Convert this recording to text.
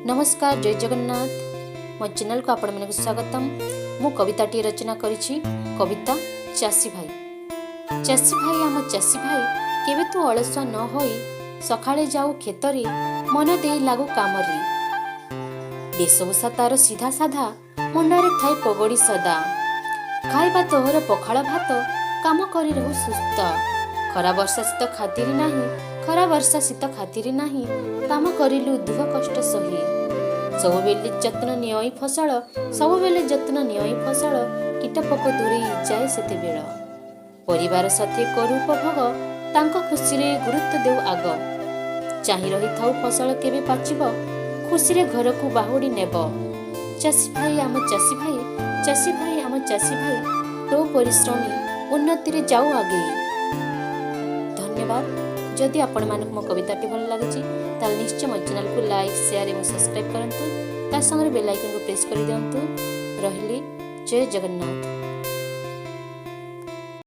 ନମସ୍କାର, ଜୟ ଜଗନ୍ନାଥ। ମୋ ଚ୍ୟାନେଲକୁ ଆପଣମାନଙ୍କୁ ସ୍ୱାଗତମ। ମୁଁ କବିତାଟିଏ ରଚନା କରିଛି। କବିତା ଚାଷୀ ଭାଇ। ଚାଷୀ ଭାଇ, ଆମ ଚାଷୀ ଭାଇ, କେବେ ତୁ ଅଳସୁଆ ନ ହୋଇ ସକାଳେ ଯାଉ କ୍ଷେତରେ, ମନ ଦେଇ ଲାଗୁ କାମରେ। ବେଶଭୂଷା ତାର ସିଧା ସାଧା, ମୁଣ୍ଡରେ ଥାଏ ପଗଡ଼ି ସଦା। ଖାଇବା ତୋହର ପଖାଳ ଭାତ, କାମ କରି ରହୁ ସୁସ୍ଥ। ଖରା ବର୍ଷା ଶୀତ ଖାତିରି ନାହିଁ, ଖରା ବର୍ଷା ଶୀତ ଖାତିରି ନାହିଁ, କାମ କରିଲୁ ଦୁଃଖ କଷ୍ଟ ସହି। ସବୁବେଳେ ଯତ୍ନ ନିଅଇ ଫସଲ, ସବୁବେଳେ ଯତ୍ନ ନିଅଇ ଫସଲ, କୀଟ ପୋକ ଦୂରେଇ ଯାଏ ସେତେବେଳ। ପରିବାର ସାଥୀ କରୁ ଉପଭୋଗ, ତାଙ୍କ ଖୁସିରେ ଗୁରୁତ୍ୱ ଦେଉ ଆଗ। ଚାହିଁ ରହିଥାଉ ଫସଲ କେବେ ପାଚିବ, ଖୁସିରେ ଘରକୁ ବାହୁଡ଼ି ନେବ। ଚାଷୀ ଭାଇ, ଆମ ଚାଷୀ ଭାଇ, ଚାଷୀ ଭାଇ, ଆମ ଚାଷୀ ଭାଇ, ତୋ ପରିଶ୍ରମୀ ଉନ୍ନତିରେ ଯାଉ ଆଗେଇ। ଧନ୍ୟବାଦ। ଯଦି ଆପଣମାନଙ୍କୁ ମୋ କବିତାଟି ଭଲ ଲାଗୁଛି, ତାହେଲେ ନିଶ୍ଚୟ ମୋ ଚ୍ୟାନେଲକୁ ଲାଇକ୍, ସେୟାର ଏବଂ ସବସ୍କ୍ରାଇବ୍ କରନ୍ତୁ। ତା ସାଙ୍ଗରେ ବେଲ୍ ଆଇକନ୍କୁ ପ୍ରେସ୍ କରିଦିଅନ୍ତୁ। ରହିଲି, ଜୟ ଜଗନ୍ନାଥ।